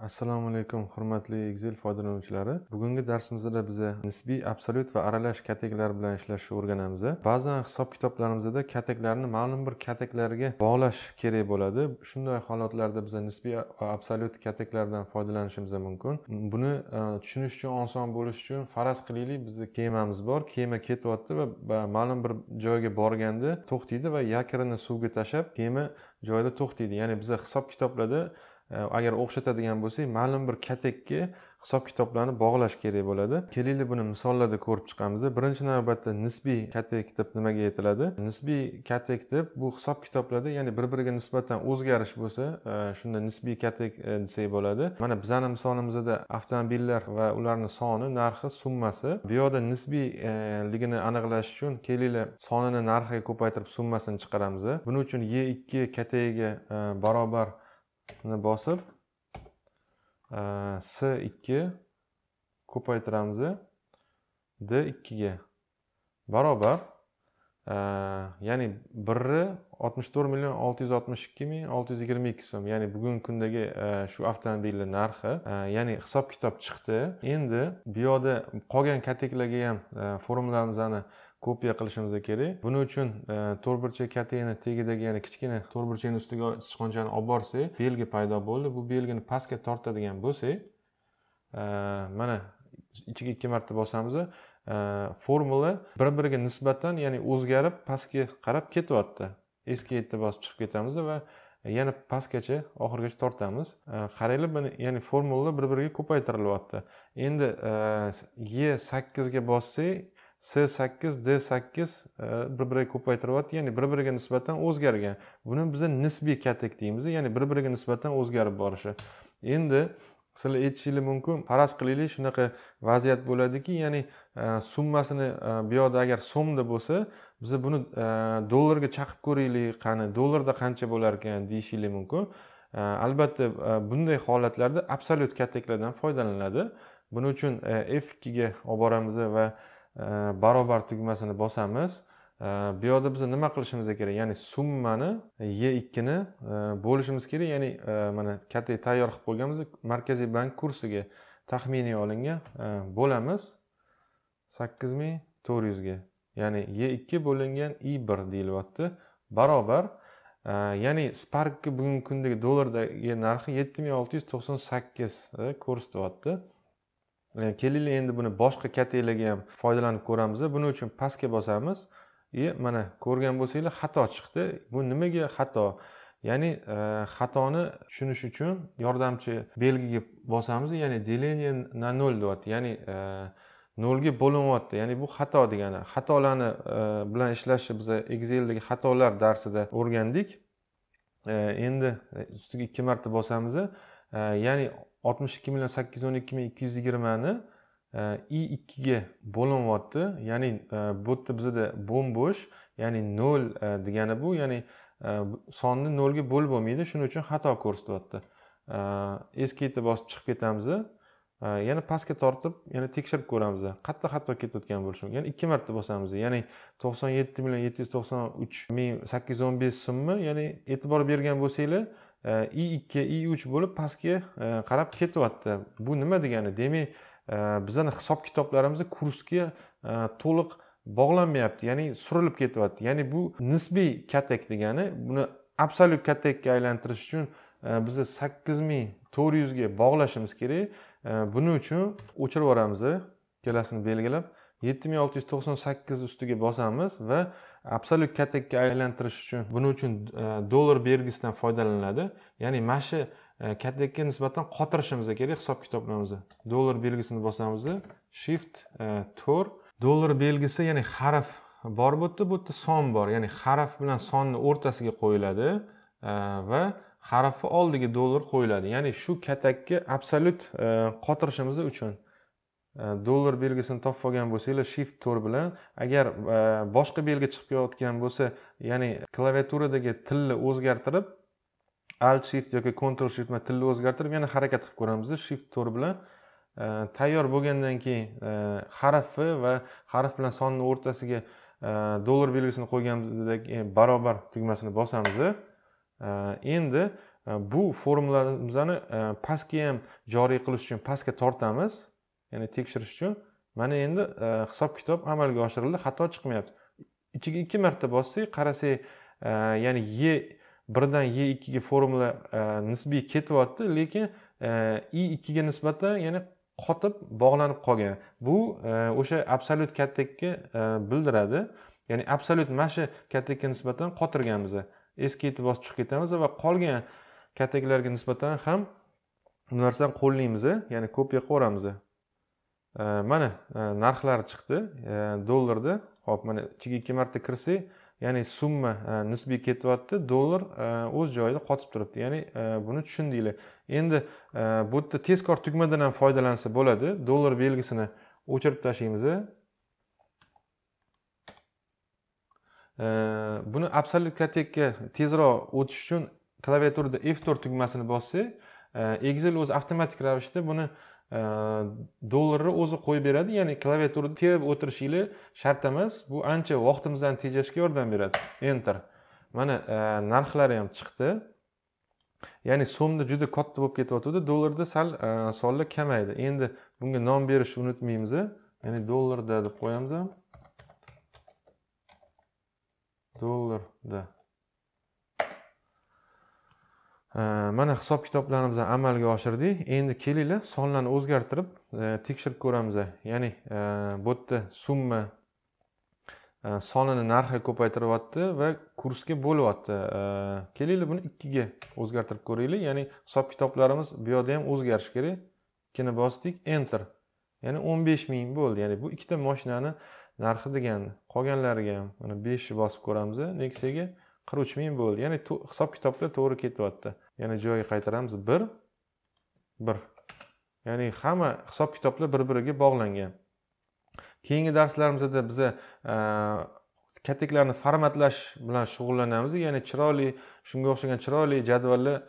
Assalomu alaykum, hurmatli Excel foydalanuvchilari. Bugungi darsimizda biz nisbiy, absolyut va aralash kataklar bilan ishlashni o'rganamiz. Ba'zan hisob-kitoblarimizda kataklarni ma'lum bir kataklarga bog'lash kerak bo'ladi. Shunday holatlarda biz nisbiy va absolyut kataklardan foydalanishimiz mumkin. Buni tushunish uchun, oson bo'lishi uchun faraz qilaylik, bizda kemamiz bor. Kema ketyapti va ma'lum bir joyga borganda to'xtaydi va yakirini suvga tashlab, kema joyida to'xtaydi. Ya'ni biz hisob-kitoblarda agar o'xshatadigan bo'lsak, ma'lum bir katakka hisob-kitoblarni bog'lash kerak bo'ladi. Kelinglar, buni misollarda ko'rib chiqamiz. Birinchi navbatda nisbiy katak deb nimaga aytiladi? Nisbiy katak deb bu hisob-kitoblarda, ya'ni bir-biriga nisbatan o'zgarish bo'lsa, shunda nisbiy katak desak bo'ladi. Mana bizning misolimizda avtomobillar va ularning soni, narxi, summasi. Bu yerda nisbiyligini aniqlash uchun kelinglar sonini narxiga ko'paytirib summasini chiqaramiz. Buning uchun E2 katagiga barobar bosib S2 ko'paytiramiz D2 ga barobar, ya'ni 1 64 662 622 so'm, ya'ni bugungi kundagi shu avtomobilning narxi, ya'ni hisob-kitob chiqdi. Endi bu yerda qolgan kataklarga ham formulamizni kopiya qilishimiz kerak. Buning uchun to'rtburchak katakni tagidagi, ya'ni kichkina to'rtburchakning ustiga sichqonchani olib borsak, belgi paydo bo'ldi. Bu belgini pastga tortadigan bo'lsak, mana ichiga 2 marta bosamiz, formula bir-biriga nisbatan, ya'ni o'zgarib pastga qarab ketyapti. Escape bosib chiqib ketamiz va yana pastgacha oxirigacha tortamiz. Qaranglar, buni, ya'ni formula bir-biriga ko'paytirilyapti. Endi E8 ga bossak, S8, D8 bir-biriga ko'paytirilyapti, ya'ni bir-biriga nisbatan o'zgargan. Buni biz nisbiy katak deymiz, ya'ni bir-biriga nisbatan o'zgarib borishi. Endi sizlar aytishingiz mumkin, faraz qilaylik, shunaqa vaziyat bo'ladiki, ya'ni summasini bu yoqda agar so'mda bo'lsa, biz buni dollarga chaqib ko'raylik, qani dollarda qancha bo'lar ekan deyishingiz mumkin. Albatta bunday holatlarda absolyut kataklardan foydalaniladi. Buning uchun F2 ga olib boramiz va barobar tugmasini bosamiz. Bu yerda biz nima qilishimiz kerak? Ya'ni summani E2 ni bo'lishimiz kerak. Ya'ni mana katak tayyor qilib qo'yganmiz, Markaziy bank kursiga taxminiy olingan bo'lamiz 8400 ga. Ya'ni E2 bo'lingan I1 deyilyapti. Barobar, ya'ni Spark'ga bugungi kundagi dollardagi narxi 7698 ko'rsatyapti. Kelinglar, endi buni boshqa kataklarga ham foydalanib ko'ramiz. Buning uchun pastga bosamiz. Mana ko'rgan bo'lsanglar xato chiqdi. Bu nimaga xato? Ya'ni xatoni tushunish uchun yordamchi belgiga bosamiz, ya'ni деление на 0 deyapti. Ya'ni 0 ga bo'linyapti. Ya'ni bu xato degani. Xatolarni bilan ishlashni biz Exceldagi xatolar darsida o'rgandik. Endi ustiga 2 marta bosamiz. Ya'ni 62 812 220 ni I2 ga bo'linyapti. Ya'ni bu yerda bizda bo'm-bo'sh, ya'ni 0 degani bu, ya'ni sonni 0 ga bo'lib bo'lmaydi. Shuning uchun xato ko'rsatyapti. Escape bosib chiqib ketamiz. Yana pastga tortib, yana tekshirib ko'ramiz. Qayerda xato ketayotgan bo'lishi mumkin. Ya'ni 2 marta bosamiz. Ya'ni 97 793 815 so'mmi, ya'ni e'tibor bergan bo'lsanglar, I2, I3 bo'lib pastga qarab ketyapti. Bu nima degani? Demak, bizning hisob-kitoblarimiz kursga to'liq bog'lanmayapti, ya'ni surilib ketyapti. Ya'ni bu nisbiy katak degani. Buni absolyut katakka aylantirish uchun biz 8400 ga bog'lashimiz kerak. Buning uchun o'chirib yuboramiz, ikkalasini belgilab 7698 ustiga bosamiz va absolyut katakka aylantirish uchun buning uchun dollar belgisidan foydalaniladi. Ya'ni mana shu katakka nisbatan qotirishimiz kerak hisob-kitoblarimizni. Dollar belgisini bosamiz, Shift 4. Dollar belgisi, ya'ni harf bor bu yerda, bu yerda son bor. Ya'ni harf bilan sonni o'rtasiga qo'yiladi va harfi oldiga dollar qo'yiladi. Ya'ni shu katakka absolyut qotirishimiz uchun dollar belgisini topib olgan bo'lsanglar Shift 4 bilan, agar boshqa belgi chiqib kelayotgan bo'lsa, ya'ni klaviaturadagi tilni o'zgartirib, Alt Shift yoki Ctrl Shift bilan tilni o'zgartirib yana harakat qilib ko'ramiz. Shift 4 bilan tayyor bo'lgandan keyin harfi va harf bilan sonni o'rtasiga dollar belgisini qo'yganimizda barobar tugmasini bosamiz. Endi Bu formulamizni pastga ham joriy qilish uchun pastga tortamiz, ya'ni tekshirish uchun. Mana endi hisob-kitob amalga oshirildi, xato chiqmayapti. Ichiga 2 marta bossak, qarasak, ya'ni Y1 dan Y2 ga formula nisbiy ketyapti, lekin I2 ga nisbatan ya'ni qotib bog'lanib qolgan. Bu o'sha absolyut kattalikka bildiradi. Ya'ni absolyut mana shu kattalikka nisbatan qotirganmiz. Escape bosib chiqib ketamiz va qolgan kattaliklarga nisbatan ham bu narsani qo'llaymiz, ya'ni kopiya qilib yuboramiz. Mana narxlar chiqdi dollarda. Xo'p, mana ichiga 2 marta kirsak, ya'ni summa nisbiy ketyapti, dollar o'z joyida qotib turibdi. Ya'ni buni tushundinglar. Endi bu yerda tezkor tugmadan ham foydalansa bo'ladi. Dollar belgisini o'chirib tashlaymiz. Buni absolyut kattalikka tezroq o'tish uchun klaviaturada F4 tugmasini bossak, Excel o'zi avtomatik ravishda buni dollarni o'zi qo'yib beradi. Ya'ni klaviaturada terib o'tirishinglar shart emas. Bu ancha vaqtimizni tejashga yordam beradi. Enter. Mana narxlari ham chiqdi. Ya'ni so'mda juda katta bo'lib ketyapti, dollarda sal sonlar kamaydi. Endi bunga nom berishni unutmaymiz. Ya'ni dollarda deb qo'yamiz. Dollarda. Mana hisob-kitoblarimizni amalga oshirdik. Endi kelinglar sonlarni o'zgartirib tekshirib ko'ramiz. Ya'ni bu yerda summa sonini narxi ko'paytiryapti va kursga bo'lyapti. Kelinglar buni 2 ga o'zgartirib ko'raylik. Ya'ni hisob-kitoblarimiz bu yerda ham o'zgarishi kerak. 2 ni bosdik, enter. Ya'ni 15 000 bo'ldi. Ya'ni bu ikkita mashinani narxi degani. Qolganlariga ham mana 5 ni bosib ko'ramiz. Nexia'ga 43 000 bo'ldi. Ya'ni hisob-kitoblar to'g'ri ketyapti. Ya'ni joyiga qaytaramiz 1 1. Ya'ni hamma hisob-kitoblar bir-biriga bog'langan. Keyingi darslarimizda biz kataklarni formatlash bilan shug'ullanamiz. Ya'ni chiroyli, shunga o'xshagan chiroyli jadvallar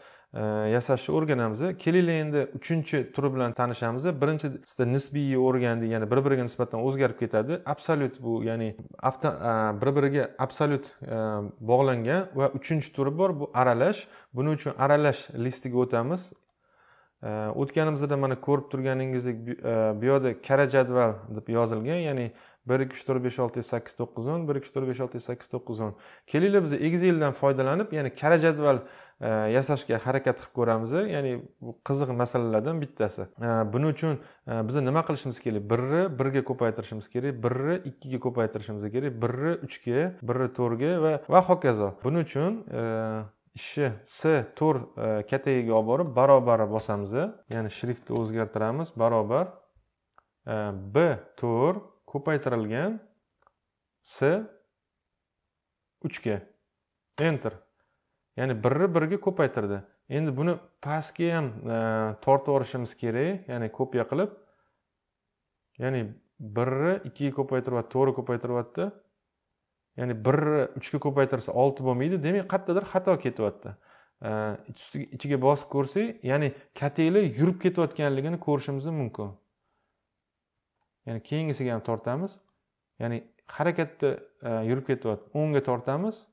yasashni o'rganamiz. Kelinglar endi 3-turi bilan tanishamiz. Birinchisida nisbiy o'rgandik, ya'ni bir-biriga nisbatan o'zgarib ketadi. Absolyut bu, ya'ni bir-biriga absolyut bog'langan va 3-turi bor, bu aralash. Buning uchun aralash listiga o'tamiz. O'tganimizda mana ko'rib turganingizdek bu yerda kara jadval deb yozilgan, ya'ni 1 2 3 4 5 6 8 9 10 1 2 3 4 5 6 8 9 10. Kelinglar biz Exceldan foydalanib, ya'ni kara jadval yasashga harakat qilib ko'ramiz. Ya'ni bu qiziq masalalardan bittasi. Buning uchun biz nima qilishimiz kerak? 1-ni 1 ga ko'paytirishimiz kerak, 1-ni 2 ga ko'paytirishimiz kerak, 1-ni 3 ga, 1-ni 4 ga va hokazo. Buning uchun ishni S4 katagiga olib borib barobar bosamiz. Ya'ni shriftni o'zgartiramiz, barobar B4 ko'paytirilgan S3 ga. Enter. Ya'ni 1-ni 1 ga ko'paytirdi. Endi buni pastga ham tortib yuborishimiz kerak, ya'ni kopiya qilib. Ya'ni 1-ni 2 ga ko'paytiryapti, 4 ga ko'paytiryapti. Ya'ni 1-ni 3 ga ko'paytirsa 6 bo'lmaydi. Demak, qayerdadir xato ketyapti. Ichiga bosib ko'rsak, ya'ni kataklar yurib ketayotganligini ko'rishimiz mumkin. Ya'ni keyingisiga ham tortamiz. Ya'ni harakatda yurib ketyapti. 10 ga tortamiz,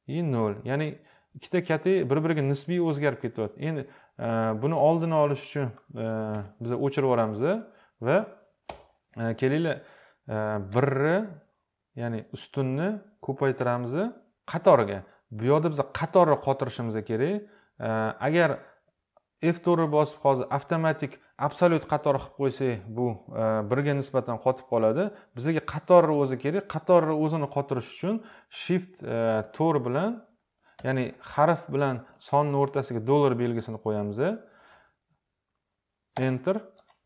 0. Ya'ni ikkita katak bir-biriga nisbiy o'zgarib ketyapti. Endi buni oldini olish uchun biz o'chirib yuboramiz va kelinglar 1-ni, ya'ni ustunni ko'paytiramiz qatorga. Bu yerda biz qatorni qotirishimiz kerak. Agar F4 bosib hozir avtomatik absolyut qator qilib qo'ysak, bu birga nisbatan qotib qoladi. Bizga qatorni o'zi kerak. Qatorni o'zini qotirish uchun Shift 4 bilan, ya'ni harf bilan sonni o'rtasiga dollar belgisini qo'yamiz. Enter,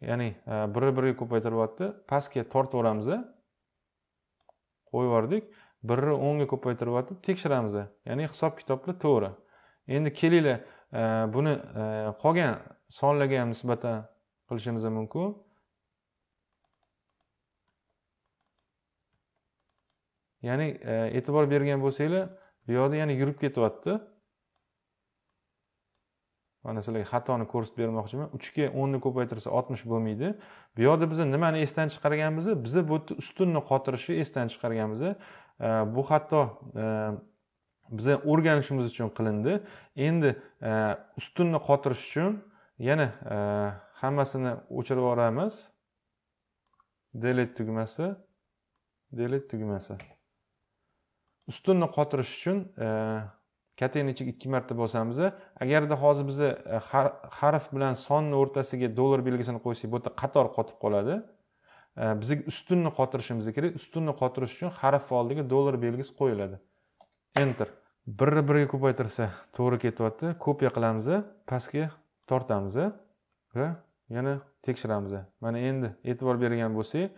ya'ni 1-ni 1 ga ko'paytiryapti. Pastga tortib yuboramiz. Qo'yib yubordik. 1-ni 10 ga ko'paytiryapti. Tekshiramiz. Ya'ni hisob-kitoblar to'g'ri. Endi kelinglar buni qolgan sonlarga ham nisbatan qilishimiz mumkin. Ya'ni e'tibor bergan bo'lsanglar, bu yoqda ya'ni yurib ketyapti. Mana sizlarga xatoni ko'rsatib bermoqchiman. 3 ga 10 ni ko'paytirsa 60 bo'lmaydi. Bu yoqda biz nimani esdan chiqarganmiz? Biz bu yerda ustunni qotirishni esdan chiqarganmiz. Bu xato Biza o'rganishimiz uchun qilindi. Endi ustunni qotirish uchun yana hammasini o'chirib yuboramiz. Delete tugmasi, delete tugmasi. Ustunni qotirish uchun katakni ichiga 2 marta bosamiz. Agarda hozir biz harf bilan sonni o'rtasiga dollar belgisini qo'ysak, bu yerda qator qotib qoladi. Bizga ustunni qotirishimiz kerak. Ustunni qotirish uchun harf oldiga dollar belgisi qo'yiladi. Enter. Birni birga ko'paytirsa to'g'ri ketyapti. Kopiya qilamiz, pastga tortamiz va yana tekshiramiz. Mana endi e'tibor bergan bo'lsak,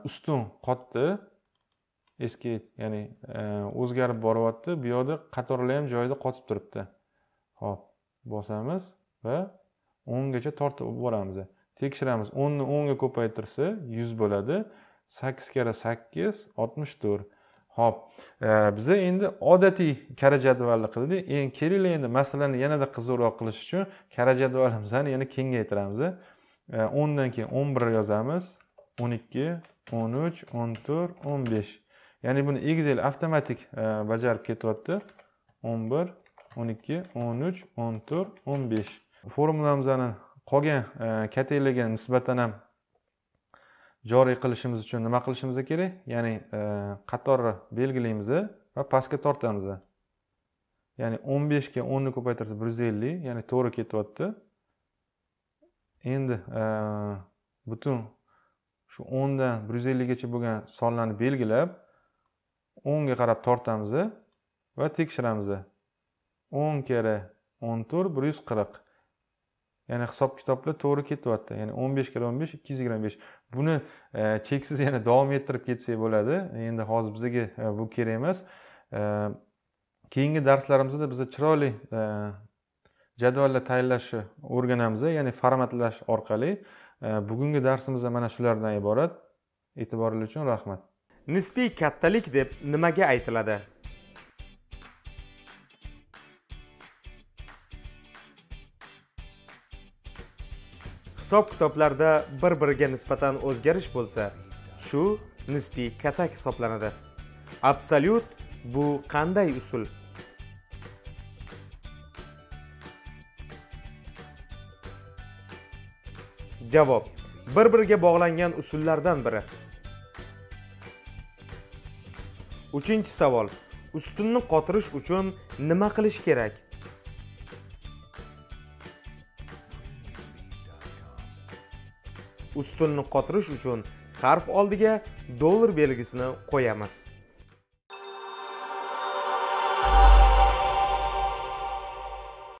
ustun qotdi. Escape, ya'ni o'zgarib boryapti. Bu yoqda qatorlar ham joyida qotib turibdi. Xo'p, bosamiz va 10 gacha tortib boramiz. Tekshiramiz. 10 ni 10 ga ko'paytirsa 100 bo'ladi. 8 karra 8 64. Xo'p, biz endi odatiy karra jadvalni qildik. Endi kelinglar, endi masalani yanada qiziqroq qilish uchun karra jadvalimizni yana kengaytiramiz. 10 dan keyin 11 yozamiz, 12, 13, 14, 15. Ya'ni buni Excel avtomatik bajarib ketyapti. 11, 12, 13, 14, 15. Formulamizni qolgan kataklarga nisbatan ham joriy qilishimiz uchun nima qilishimiz kerak? Ya'ni qatorni belgilaymiz va pastga tortamiz. Ya'ni 15 ga 10 ni ko'paytirsa 150, ya'ni to'g'ri ketyapti. Endi butun shu 10 dan 150 gacha bo'lgan sonlarni belgilab 10 ga qarab tortamiz va tekshiramiz. 10 karra 14 140. Ya'ni hisob-kitoblar to'g'ri ketyapti. Ya'ni 15 karra 15 225. Buni cheksiz yana davom ettirib ketsak bo'ladi. Endi hozir bizga bu kerak emas. Keyingi darslarimizda biz chiroyli jadvallar tayyorlashni o'rganamiz, ya'ni formatlash orqali. Bugungi darsimizda mana shulardan iborat. E'tiboringiz uchun rahmat. Nisbiy kattalik deb nimaga aytiladi? Hisob-kitoblarda bir-biriga nisbatan o'zgarish bo'lsa, shu nisbiy katak hisoblanadi. Absolyut bu qanday usul? Javob: bir-biriga bog'langan usullardan biri. 3-savol. Ustunni qotirish uchun nima qilish kerak? Ustunni qotirish uchun harf oldiga dollar belgisini qo'yamiz.